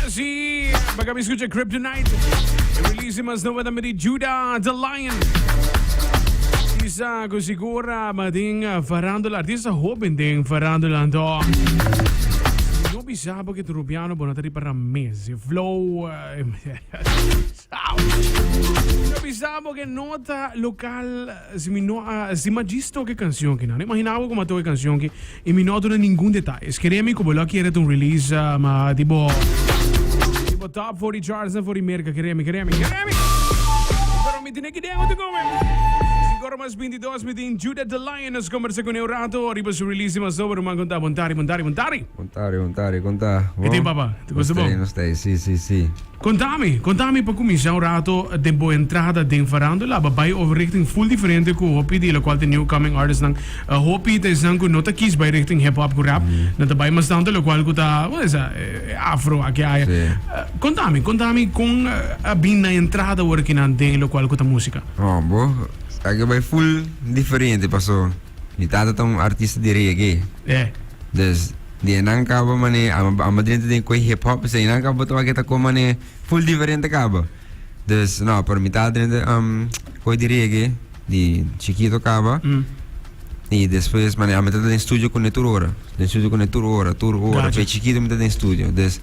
Si, baka mi escucha Kryptonite. E release mas nova tambe di Judah the Lion. Isa ku sigura ma den farándula, artista hoben den farándula anto. No bisa porque tu rubiano bo no ta riba mes. Flow. No bisa porque nota local Si mi no a, si mi a djis toka e cancion aki, no imagina bo como a toka e cancion aki y mi no a duna ningun detaye. Kere mi cu bo lo a kere ta un release ma di bo, di bo top 40 charts na for di Merca. Kere mi, kere mi, kere mi! Pero mi tene ki den otro come. Cinco ora mas 22 mi tin Judah the Lion nos combersa cune un rato riba su release di mas nobo. Ruman con ta? Bon tardi, bon tardi, bon tardi. Bon tardi, bon tardi, con ta? Ke tin papa? Te gusta bon? Nos ta ei, si, si, si. Contami, contami pa cuminsa un rato den bo entrada den farandula, ba bay over richting full diferente cu hopi di locual ta new coming artist nan. Hopi ta esnan cu no ta kies bay richting hip hop cu rap, nan ta bay mas tanto locual cu ta, wat is dat, afro aki aya. Contami, contami con a bin na entrada ora ki nan den locual cu ta musica. Oh, bo, aki bay full diferente paso mi tata ta un artista di reggae. Dus di enan kaba mane amba drenta den koe hip hop esei nan kaba bo ta wak e ta koe mane full diferente kaba. Dus no pero mi ta drenta koe di reggae di chikito kaba y despues mane ami ta den studio kune tur ora den studio kune tur ora tur ora fe chikito mi ta den studio dus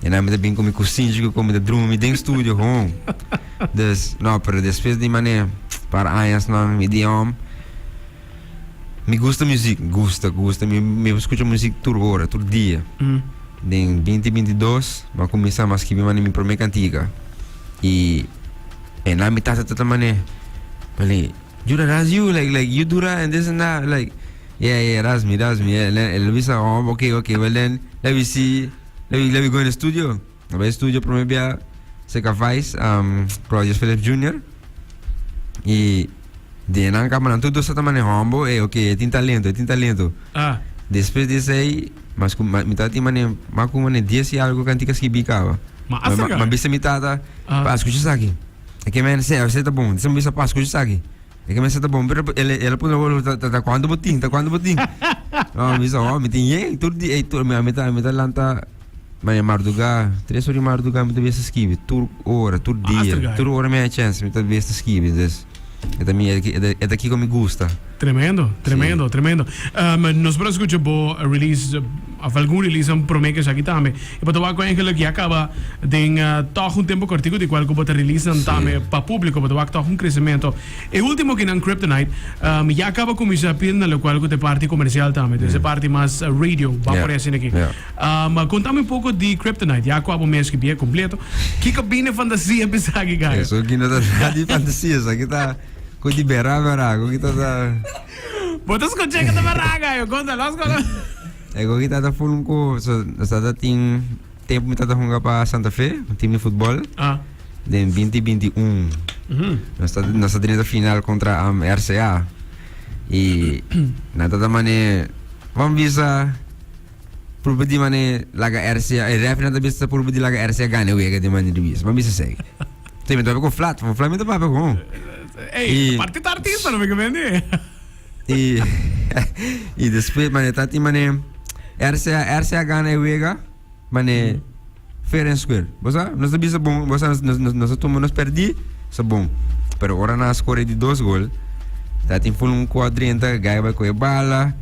enan mi ta bin ku mi kusinchi ku mi ta drumi den studio gewoon dus no pero despues di mane par añas nan mi di om. Mi gusta muziek, gusta, gusta. Mi, mi skucha muziek tur ora, tur dia. Den binti binti dos, m'a kuminsá m'a skibi mane mi promé kantika. I e nan mi tata tata mane, mane, Judah, that's you, like, like, you do that and this and that, like, yeah, yeah, that's me, that's me. El, el bisa, oh, okay, okay, well then, let me see, let me, let me go in the studio. A bai studio promé bia serka Vice, um, Claudius Phillips Jr. I den nan kaba nan tur dos ta mane hombo, eh, ok, e tin talento, e tin talento. Ah. Despues di esei, mas ku, ma, mi tata tin mane, mas ku mane dies i algo kantika skibí kaba. Ma asta Ma, ma bisa mi tata, Ah. pa skucha esaki. E ke men, se, esei ta bon. Disa mi bisa, pa skucha esaki. E ke men ta bon, pero el, el a puntra bo, ta, ta, ta kuantu bo tin, ta kuantu bo tin? Oh, mi bisa, oh, mi tin yen, tur di, ey, tur, mi, mi ta, mi ta lanta Mane mardugá, tres ora di mardugá mi ta bes ta skibi, tur ora, tur dia, tur ora mi haña chèns mi ta bes ta skibi, dus e ta mi, e ta kiko mi gusta. Tremendo, tremendo, tremendo. Nos por a skucha bo release, of algun release promé ku esaki tambe. E bo ta wak ku eigenlijk ya kaba den tòg un tempu kòrtiku di kual ku bo ta release nan tambe pa públiko, bo ta wak tòg un kresementu. E último kinan Kryptonite ya kaba kuminsá pil na lokual ku ta e parti komersial tambe, dus e parti mas radio, ban por e asina aki. Ma contame un poco di Kryptonite, ya cu abo mes skibie completo. Kico bini fantasia pa esaki, Gayo? Eso ki no ta nada di fantasia, esaki ta cu di bera bera, cu ki ta ta. Bo ta scucha cu ta bera, Gayo, conta los con. E cu ki ta ta full un cu, so, nos ta ta tin tempo mi ta ta hunga pa Santa Fe, un team di futbol. Ah. Den binti binti un. Nos ta nos ta drenta final contra RCA. Y nan ta ta mane, ban bisa. Purba di mane laga RCA, e refnan ta bisa purba di laga RCA gana e wega di mane di bisa. Ma bisa seg. Te mi ta con flat, con flat mi ta papia con. Ey, parte ta artista no me kemendi. Y y despues mane ta tin mane RCA, RCA gana e wega, mane Fair and square. Bo sa, nos ta bisa bon, bo sa, nos, nos, nos a tuma nos perdí, sa bon. Pero ora nan a score di dos gol, ta tin full un cuadrenta, gai bai coge bala,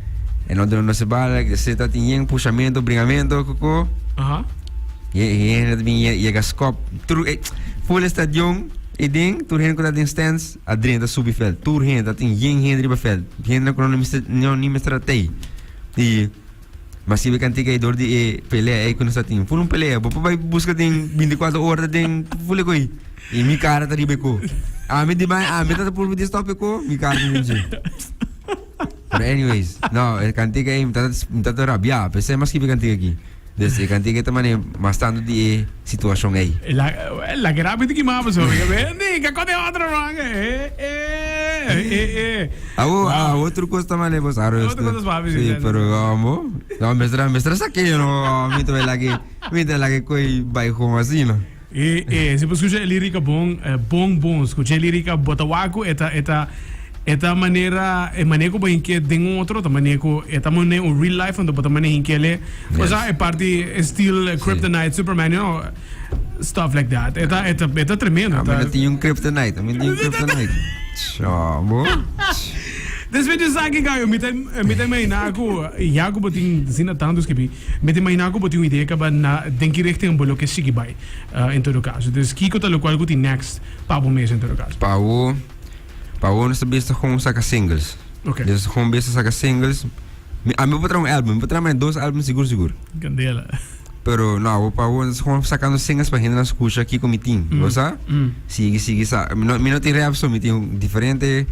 e no duna nos e bala, se ta tin yen pushamento, bringamento, koko. Aha. Ye, ye hende ta bin ye, yega skop. Tur, eh, full e stadion, e den, tur hende ku ta den stands, a drenta subi veld. Tur hende, ta tin yen hende riba veld. Hende ku no mester, no ni mester a tei. I. Ma si be kantika ei dor di e pelea ei ku nos ta tin. Ful un pelea. Bo por bai buska den bintikuater ora den ful e koi. I mi kara ta riba e ko. Ami di bai, ami ta purba di stop e ko, mi kara ta dje. Pero anyways, no, e kantika ei mi ta mi ta rabia. P'esei mi a skibi e kantika aki. Dus e kantika ei ta mane mas tantu di e situashon ei. La, la que rápido que mama so. Ni que kote otro man. Eh, eh, eh, eh. Awo, ah, otro kos ta mane bos aro. Otro kos ta mane, Sí, pero amo. No, mestra, mestra saque no, mi ta la que, mi ta la que koi bai gewoon así no. Eh, eh, si bo escucha e lirica bon, eh, bon, bon, escucha e lirica, bo ta wak cu e ta, e ta. E ta manera e manera ku bo hinke den un otro ta manera ku e ta mane un real life anto bo ta mane hinkele osea e parti estilo kryptonite superman you know stuff like that e ta e ta e ta tremendo Ami no tin un kryptonite ami no tin un kryptonite Tjo bo. Despues di esaki Gayo mi ta mi ta imagina ku ya ku bo tin asina tantu skibi mi ta imagina ku bo tin un idea kaba na den ki richting bo lo ke sigui bai en todo kaso dus kiko ta lokual ku tin next pa bo mes en todo kaso. Pa bo. Pa awor nos ta bista gewoon saka singles. Ok. Dus gewoon bista saka singles. Mi, ami por traha un album, mi por traha mane dos album sigur sigur. Candela. Pero no, awor pa awor nos gewoon sakando singles pa hendenan skucha kiko mi tin. Bo sa? Sigui, sigui sa. Mi no, mi no tin rap so, mi tin diferente,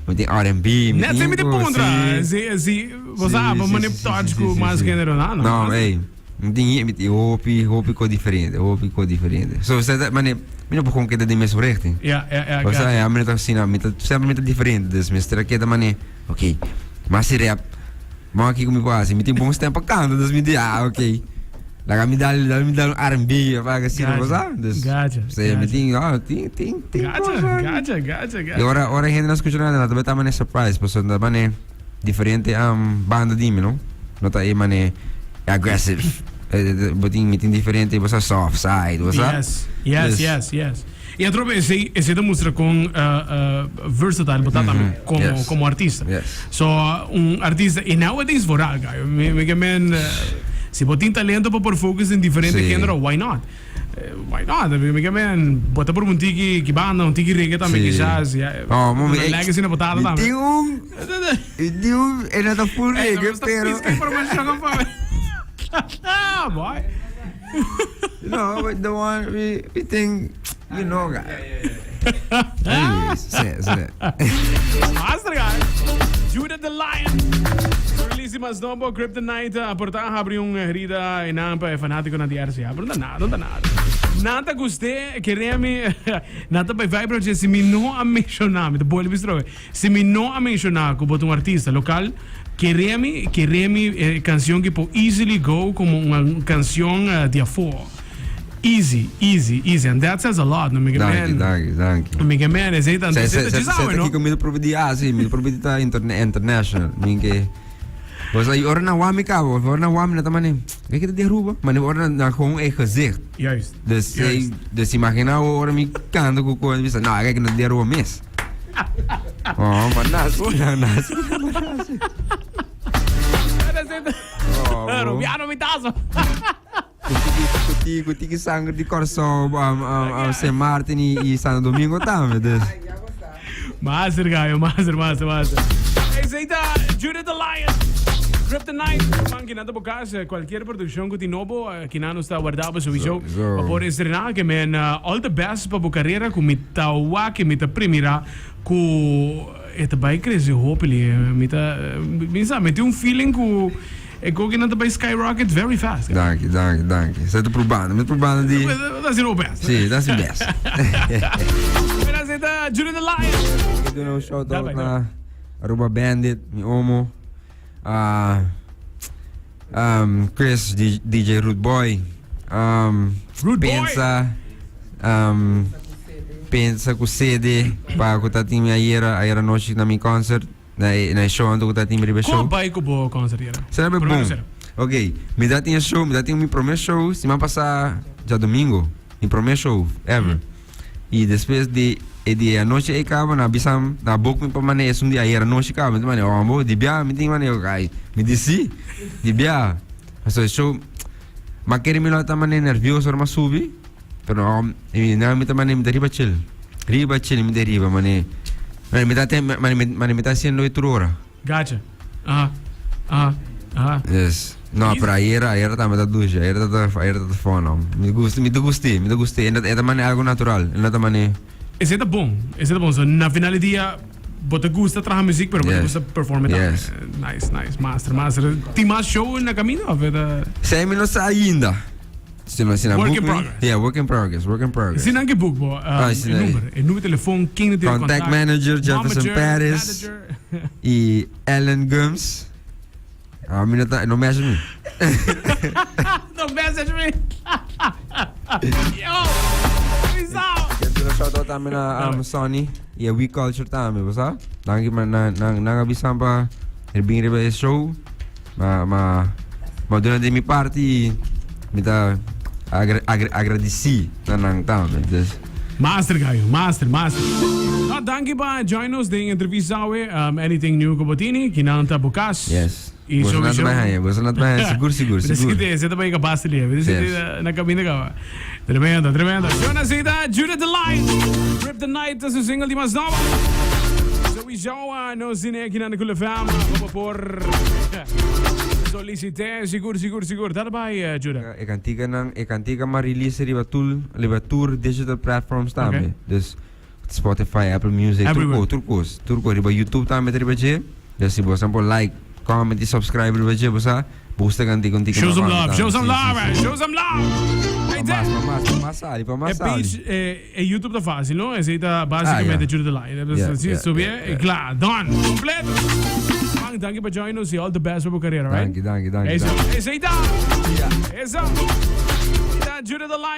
mi tin R&B, mi Net tin mi te ko, puntra, si. si, si, bo sa, Si, pa si, mane si, si, touch si, ku si, mas si. genero na, no. No, ey. Mi tin mi tin hopi, hopi ko diferente, hopi ko diferente. So, sa ta, mane, mi no por kon keda den mesun richting. Ja, ja, ja, O sea, gotcha. ja, mi no ta asina, mi ta, semper mi ta diferente, dus mester a keda mane, ok, mas si rap, bon aki ku mi por hasi, mi tin bon stem pa kanta, dus mi di, ah, ok, laga mi dal, laga mi dal un R&B of algo asina, bo sa? Dus, Gotcha, sí, mi gotcha. tin, ah, tin, tin, tin Gotcha, cosa. gotcha, gotcha, Y gotcha. ora, ora hende no skucha nada, nan ta beta mane surprise, pasobra nan ta mane, Diferente banda di mi no. No ta e mane aggressive. Bo tin mi tin diferente bo sa soft side bo sa. Yes, yes, yes, yes. Y atrobe esey esey ta mustra con versatile bo ta tambe como Yes. como artista. Yes. So un artista y nowadays vooral guy mi mi ke men si bo tin talento pa por focus den diferente Sí. genero why not? Why not? Mi ke men bo ta por un tiki ki banda, un tiki reggae tambe Sí. kisas. Ja, Oh, mo mi legacy na bo tata mi tambe. tin un mi tin un e no ta full Ey, reggae nos ta pero pisca informacion pa Boy. No, but the one we we think you know guy. Anyways, sí, sí. Master guy. Judah the Lion. Release mas nobo Kryptonite a porta a habri un herida enan pa e fanaticonan di RCA. Pero no ta nada, no ta nada. Nan ta gust'é, kere mi, nan ta bai vibra dje si mi no a menciona, mi ta bolbe bisa otrobe, si mi no a menciona cu bo ta un artista local, kere mi, kere mi e cancion ki por easily go como un cancion di afo. Easy, easy, easy. And that says a lot, no? Mi ke Danki, men, danki, danki. mi ke men, esei ta, Se, esei se, ta se, djis se awe, ta no? kiko mi ta probi di hasi, mi ta probi di ta interne, international. Mi ke, Pues ay ora na wami kabo, ora na wami na ta mane, ke kita di Aruba? Mane ora na, na gewoon e gezicht. Juist. Dus, Juist. eh, dus imagina ora mi kanta ku kon bisa, no, kijk na di Aruba mes. Oh, maar nas, na nas. Oh, bro. Rubiano mi tazo. Ku tiki, ku tiki, ku tiki sanger di Kòrsou, um, um, um, Sint Maarten i, i Santo Domingo tambe, dus. Master gallo, master, master, master. Esey ta Judith the Lion. Kryptonite, man, kinan ta bo cas, cualkier produccion cu tin nobo, kinan nos ta warda bo sowieso So, so. pa por estrena. Ke men, all the best pa bo carera, cu mi ta wak y mi ta primira cu e ta bay crece hopi li. Mi ta, mi sa, mi tin un feeling cu E kokinan ta bai skyrocket very fast. Danki, danki, danki. Sa ta probando, mi ta probando di. Ta haciendo bo best. Sí, ta haciendo best. Mira, esei ta Judy the Lion. Ki duna un shout Dale, out dale. na Aruba Bandit, mi omo. Ah, um, Chris, D- DJ Rude Boy. Um, Rude Boy. Pensa, um, pensa ku sede pa ku ta tin mi ayera, ayera nochi na mi concert. Na e, na e show anto ku ta tin riba e Kon show. bai ku bo concert yera? Será be Promé bon. ku será. Ok, mi ta tin e show, mi ta tin mi promé show siman pasá djadomingo. Mi promé show ever. I despues di e di e anochi ei kaba nan a bisa nan a bok mi pa mane esun di ayer anochi kaba. Mi ta mane, oh bo, di bia mi tin mane, ai, mi di si, di bia. Pasobra e show, m'a kere mi lo ta mane nervioso ora m'a subi. Pero no, mi na mi ta mane mi ta riba chill. Riba chill mi ta riba mane. Mane mi ta ten mane mane mi ta haciendo e tur ora. Gotcha. Aha. Aha. Aha. Yes. No, pero ayer ayer tambe ta dushi. Ayer ta ta ayer ta ta fun no. Mi gusta mi ta gusti, mi ta gusti. E ta mane algo natural. E no ta mane Esei ta bon. Esei ta bon. So na final di dia bo ta gusta traha muziek pero bo ta Yes. gusta performe tambe. Yes. Nice, nice. Master, master. Tin mas show na camino of e ta Sei mi no sa ainda. Si no, si na Work book in me- progress. Yeah, work in progress, work in progress. Si nan ke book bo, um, Ah, si e na- number, e number telefon, ken tin Contact manager Jefferson Manager, Paris. manager. Y Ellen Gums. Ah, mi no ta, no message me. No message me. Yo, peace out. Quiero hacer un shout out también a um, Sonny. I e We Culture tambe, bo sa? Danki pa nan nan nan a bisa pa bin riba e show. Ma ma ma duna di mi parti mi ta agra agra agradeci na nan tambe. Dus Master Gayo, master, master. No, danki pa join nos den entrevista awe. Um, anything new ku bo tini, kinan ta bo kas. Yes. I Boso sowieso. na ta bai haña, boso na ta bai haña, sigur, sigur, sigur. Sinte, se ta bai capaz te lieve. Sinte Yes. na camina caba. Tremendo, tremendo. Jonas Zeta, Judith the Light. Rip the Night, su single di mas nobo. Sowieso, uh, nos tine aki na Cool FM. Como por solicité, sigur, sigur, sigur. Dale bai, uh, Judah. E cantica nan, e cantica ma release riba tool, riba tour digital platforms tambe. Okay. Dus Spotify, Apple Music, tur Everywhere. ko, tur kos, tur ko. Riba YouTube tambe ta riba dje. Dus si bosan por like, comment y subscribe riba dje, bosa busta kanti kon tiki Show some mabanda love, tambe. show some Si, si, love, si. show some love. Hey, Pa mas, Dad. pa mas, pa mas sali, pa E mas sali. page, eh, e YouTube ta fácil, no? Esei ta básicamente Ah, ja. Jude the Line. Dus Ja, si ja, subi, ja, eh, ja. klaar, done, completo. Man, danki pa join us y all the best pa bo carrera, right? Danki, danki, danki, Eso, danki. esei ta. Eso. Ta Jude the Line.